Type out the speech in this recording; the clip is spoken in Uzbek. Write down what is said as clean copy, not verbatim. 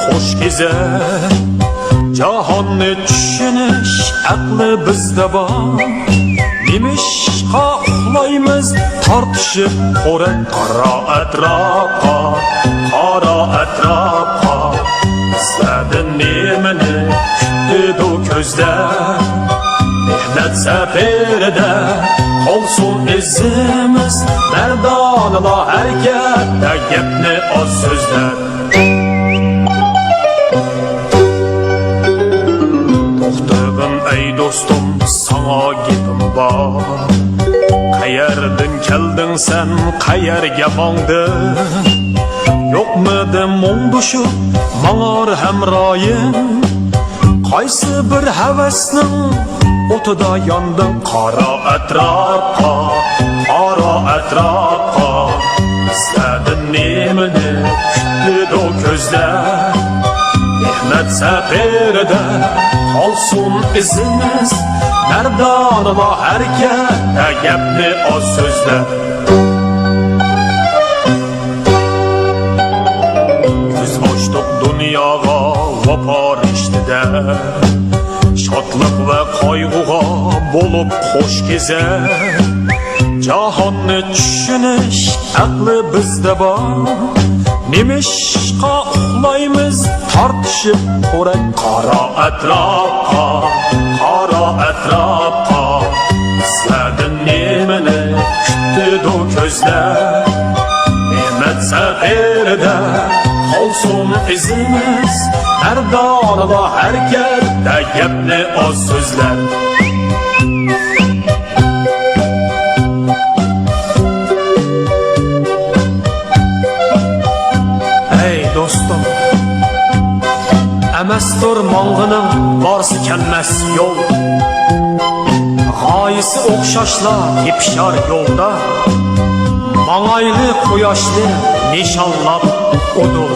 qo'sh kezar. Jahonni tushunish aqli bizda bor. Nemishqa uxlaymiz tortishib qo'ra, qora atrofqa, qora atrofqa. Bizlardan nemani kutdi ko'zlar? Mehnat safarida qolsin izimiz, mardonala harakatda gapni oz so'zlar. To'xtag'in ey do'stim, sana gapim bor. Qayerdan kelding sen, qayerga mangding? Yo'qmidi mungdushib mangар hamroying? Qaysi bir havasning o'tida yonding? Qora atrofqa, qora atrofqa. Bizlardan nemani kutdi ko'zlar? Mehnat safarida qolsin izimiz, mardonala harakatda gapni oz so'zlar. Ko'z ochdik dunyoga vafo rishtida, shodlik va qayg'uga bo'lib qo'sh kezar. Jahonni tushunish aqli bizda bor. Nemishqa uxlaymiz tortishib qo'ra, qora atrofqa, qora atrofqa. Bizlardan nemani kutdi ko'zlar? Mehnat safarida qolsin izimiz, mardonala harakatda gapni oz so'zlar. Ey do'stim, emasdir mong'ining borsi kelmas yo'l. G'oyisi o'xshashla tepishar yo'lda. Mangayli quyoshni nishonlab udur.